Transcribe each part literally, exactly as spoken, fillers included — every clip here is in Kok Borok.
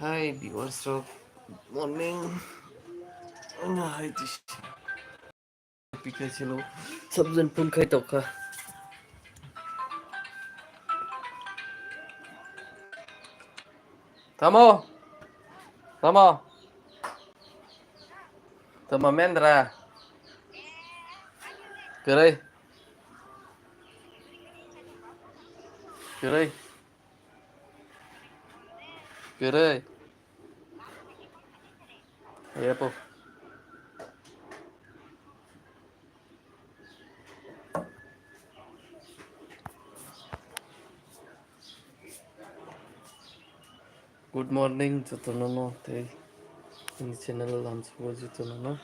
Hi, viewers rok. Morning. Ano hai tis. Pika chelo. Subject phone khai tokha. Tamo. Tamo. Tamo mendra. Kwrwi. Kwrwi. Kwrwi. Yapo. Good morning, jotono no tei ani channel o lamsao jotono no.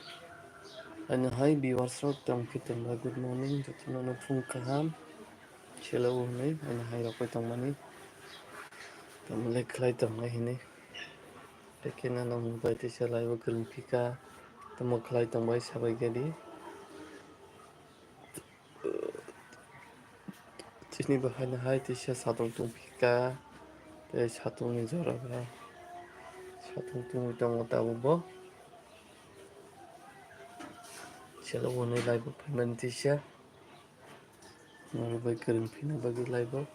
Ani hai viewers rok tongkhe tongba, good morning, jotono no phung kaham. Chelo hwnwi ani hai rok bai tongmani. Tamo le khlai tongnai hwnwi. Tei khe nang bai tisa live o kwrwng phika. Tamo khlai tongbai sabai gadi. Chini bo haino hai tisa satung tungphika, tei satungni jora ba satungni tungwi tongo tabukbo. Chelo hwnwi live o phaimani tisa, norok bai kwrwng phina bagwi live o.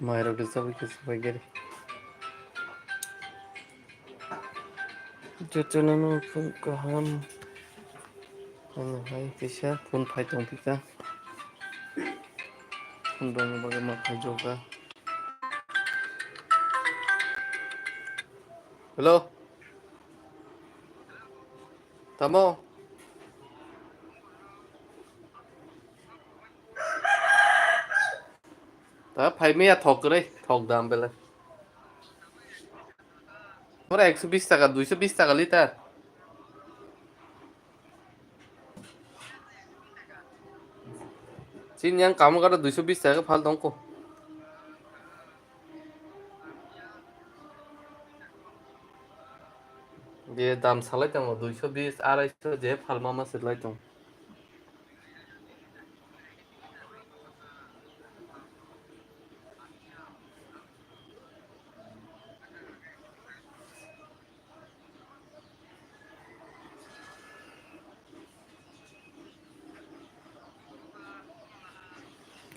Mairok de sabai khe sabai gari. Jotono no phung kaham. Ano hai kisa phone phai tong phika. Phone rwna bagwi ma phai joka. Hello. Tamo. Ta phai maya thok kwrwi, thok dam belai. Ora ekso bis taka, duiso bis taka litar. Chini yang kamu kada duiso bis taka phal tongko. Je dam salai tongo, duiso bis, araiso je phalma ma se lai tong.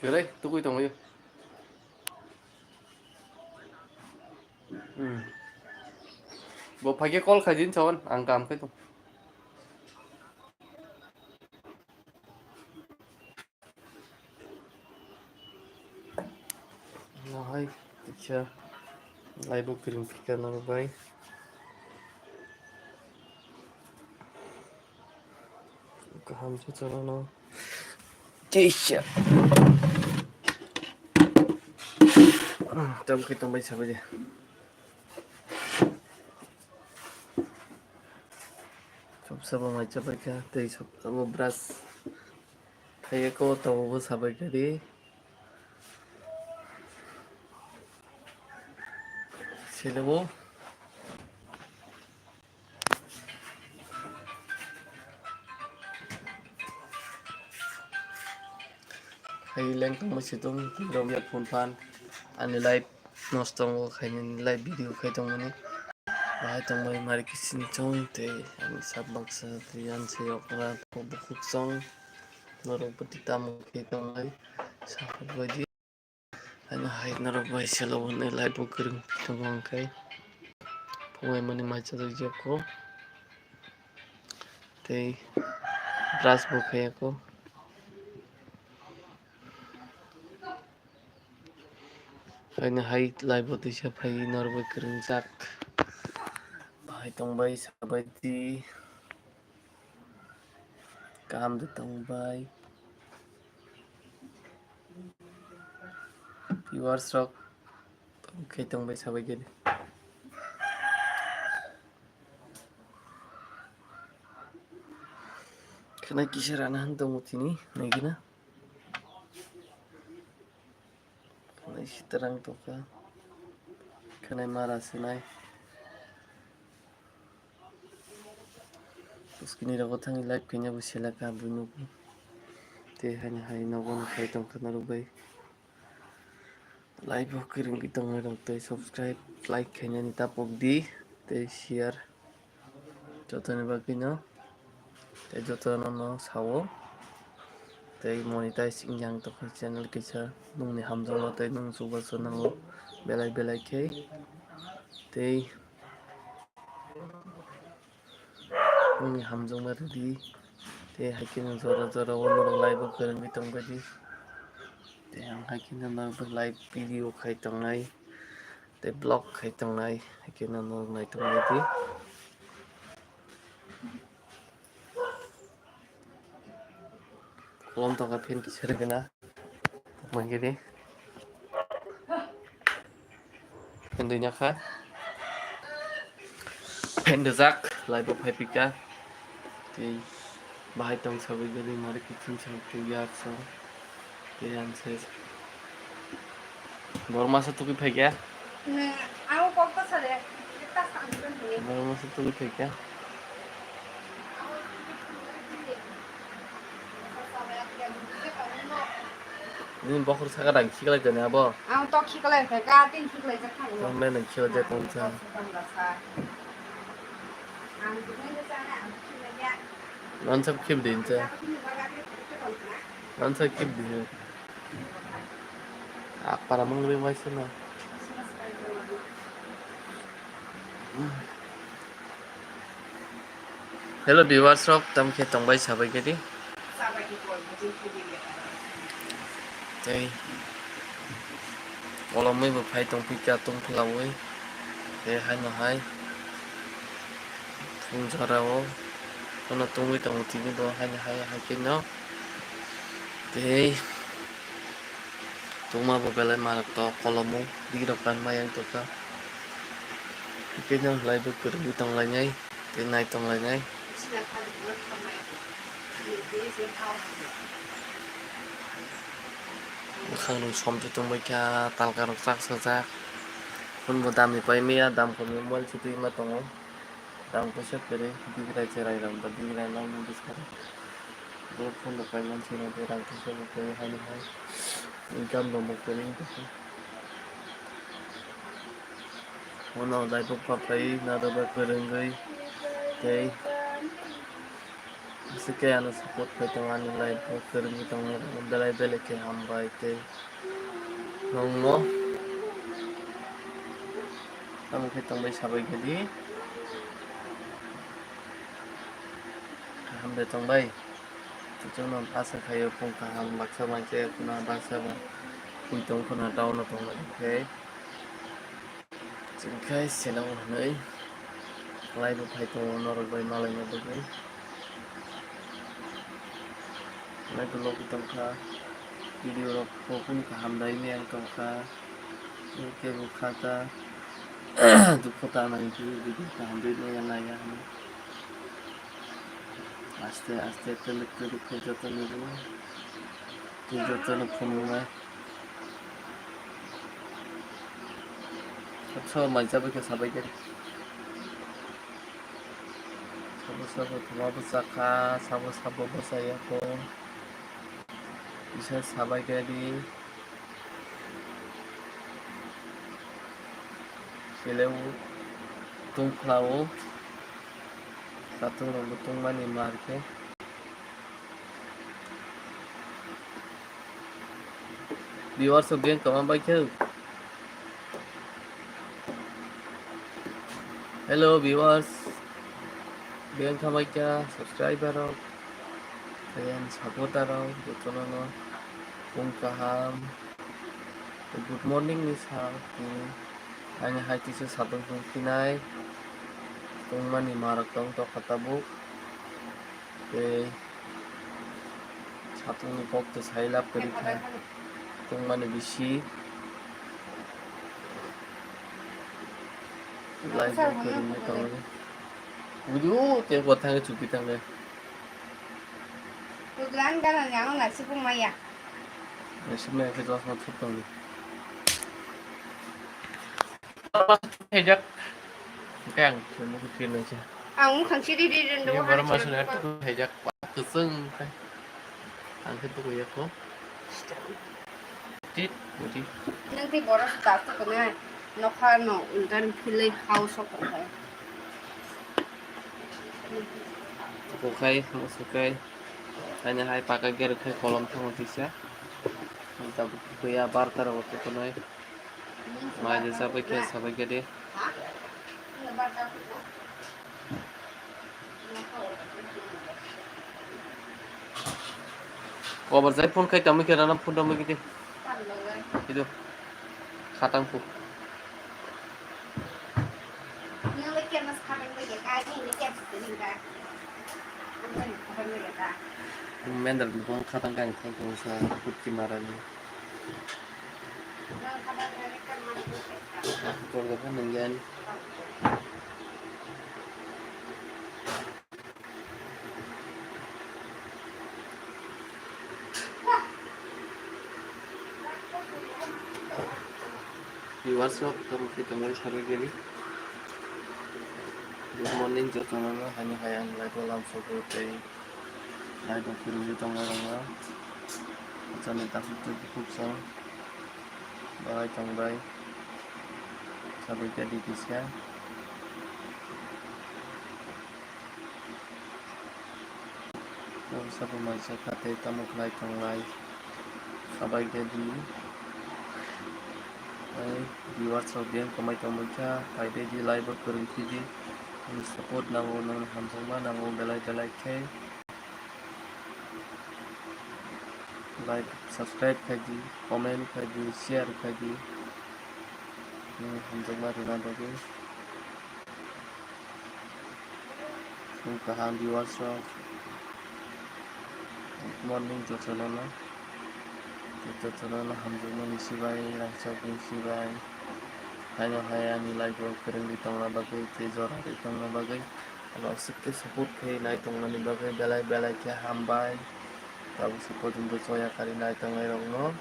Kwrwi, tugui tongwi. Hmm. Bo phaikhe call khaidi hinwi sawan, ang kam khai tong. Nahai tikha laibo kwrwng phika norok bai. Kaham se chwla no. Teisa. Tam khe tongbai sabai de. Sop sabo mai chabai kha, tei sop sabo brush. Thaiya ko tabo bo sabai kha di. Sele bo. Hai leng tong masi tong, tei romya phone phan. Ani live nosto tongo, khaini live video khai tongmani. Bahai tongmani mari kisin chong tei ani sap baksa tei ani se okra bukhuk chong. Norok bwtwi tamo khe tongnai sakhuk baidi. Ano hai norok bai selo hwnwi live bo kwrwng tongo hwnkhe. Phungai mani mai chajak jokho. Tei brush bo khaiya kho. Haino hai live o tisa phai norok bai kwrwngjak. Bahai tongbai sabai di. Kaham de tongbai. Viewers rok tongkhe tongbai sabai di. Khwnai kisa rana han tongo tini, naigina. Khwnai sitarang tongkha. Khwnai mara sinai. Bwskini rogo thangwi live khaina bo selaka buino. Tei haino hai nogo no khai tongkha norok bai. Live o kwrwngwi tongnai rok tei subscribe, like khainani tapok di tei share jotoni bagwi no tei jotono no sao tei monetize wngya ang tongkha channel kisa nungni hamjakma tei nung chubachu nango belai belai khe tei Nini hamjakma rwdi. Tei hai kheno jora jora o norok live o kwrwngwi tongbaidi. Tei ang hai kheno norok live video khai tongnai. Tei vlog khai tongnai. Hai kheno norok nai tongbaidi. Kolom tongkha phin kisa rwgwna. Mangiri. Phin dui nyakha. Phin dujak, live o phai pika. Tei bahai tong sabai gari mari kitchen sa tu yak sa. Tei ang se. Borma sa tuki phai kya? Ang kok to sare. Borma sa tuki phai kya? Nini bokhor saka dang khiklai toni abo? Ang tok khiklai kha, ka tin khiklai jak thang. Tong le nang khiklai jak tong cha. Ang tu nang cha na, ang khiklai ya. Nang sab khib din cha. Nang sab khib din. Apara mangri waisa na. Hello viewers rok, tam khe tongbai sabai khe di. Tei kolomwi bo phai tong phi kha tong phlawi. Tei haino hai thung jora o phano tongwi tongo tini bo haino hai hai khe no. Tei tongma bo belai marak to kolomo ri rok kan maya wng tongkha. Tei nang lai bo kwrwngwi tong lainai tei nai tong lainai. Bwkhak rok somtwi tongbai kha, talka rok chak sajak. Hwnbo dam ni pai maya, dam khoroknwi mobile sitwi ma tongo. Rang puisa kwrwi, bigrai cherai rang ba bigrai nang nw bwskango. Bo phone rok pai man sina de rang puisa bo kwrwi haino hai. Income rok bo kwrwi wngkha. Bono daibo papai naroba kwrwngwi tei aswkhe ano support khai tongo ani life o kwrwngwi tongo belai belai khe hambai tei. Nongno tamo khe tongbai sabai khe di. Kaham de tongbai. Chuchukno asa khaio phung kaham baksa manse kuna baksa ba pui tong khuna down no tongbai khe. Chwng khai seno hwnwi. Live o phai tongo norok bai malaina bagwi. Naikologwi tongkha. Video rok bo kunu kaham dai miyang tongkha. Kebo khata. Dukho ta nai video kaham dai miyang naiya hwnwi. Aste aste telek telek khe joto ni rw. Tei joto no phunuknai. Sabo mai chabai khe sabai khe. Sabo sabo thuma bwchakha, sabo sabo bwchaya kho. Kisa sabai khe di. Belai o tungphla o. Satung rok bo tungmani mar khe. Viewers rok beng kama bai khe. Hello viewers. Beng kama kya subscriber rok. Tei ani supporter rok jotono no phung kaham. Good morning ni sa, hmm, ani hai kisa satung phung phinai. Tungmani marok tong tokha tabuk. Tei satung ni kok to sai lab kwrwi kha. Tungmani bisi. Live bo kwrwngwi tongo. Bujo tei bo thangwi chupi thangwi. Duduan gana ni ang nasi pung maya. Nasi maya ke dos na thuk tong. Hejak. Kang, sini ku kiri nasi. Ang mukhang siri di rin do. Ini baru masuk na tu hejak. Keseng. Ang ke tu ya ko. Tit, tit. Nang ti boros ka tu kena. Nokha no ultan philai house of. Ko khai, mo su khai. Ani hai paka ger khai kolom thango tisa. Tabuk kuya barta rogo tukunai. Mai de sabai khe, sabai khe de. Kobar jai phone khai tamo khe rana phone tamo khe de. Ido. Khatang pu. Mendar ni phone khatang kang phone phone sa kutki marani. Kor da phone nang yan. Viewers rok tamo khe tongmani sarwi gari. Good morning jotono no, hani hai ang live o lam sogo tei live o phirogwi tongnai rok no. Achani takhuk tei bukhuk song. Belai tongbai. Sabui khe di kisa. Sabui maisa kha tei tamo khlai tonglai. Sabai khe di. Tei viewers rok biyang kwmai tongmani kha. Phai de di live o kwrwng phi di. Nini support nango, nini hamjakma nango belai belai khe. Like, subscribe khai di, comment khai di, share khai di. Nini hamjakma rwna bagwi. Chwng kaham viewers rok. Good morning jotono no. Jotono no hamjakmani sibai, rangchakni sibai. Haino hai ani live o kwrwngwi tongna bagwi, tei jora rwi tongna bagwi. Ano aswk khe support khe nai tongmani bagwi belai belai khe hambai. Tabuk se porjonto choya kari nai tongnai rokno.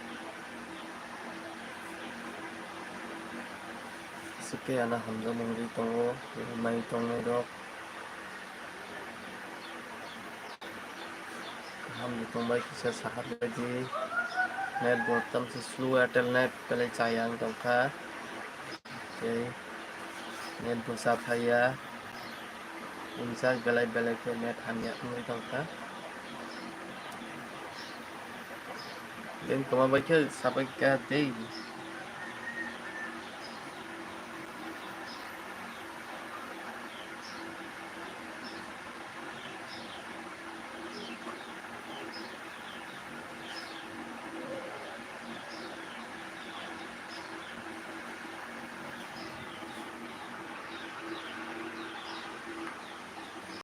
Aswk khe ano hamjakmung ri tongo, nai tongnai rok. Kaham ni tongbai kisa saha baidi. Net bo tamse slow, Airtel net belai chaya wng tongkha. Tei net bwsa phaiya. Wngjak belai belai khe net hamya wngwi tongkha. Bini kwma bai khe sabai kha tei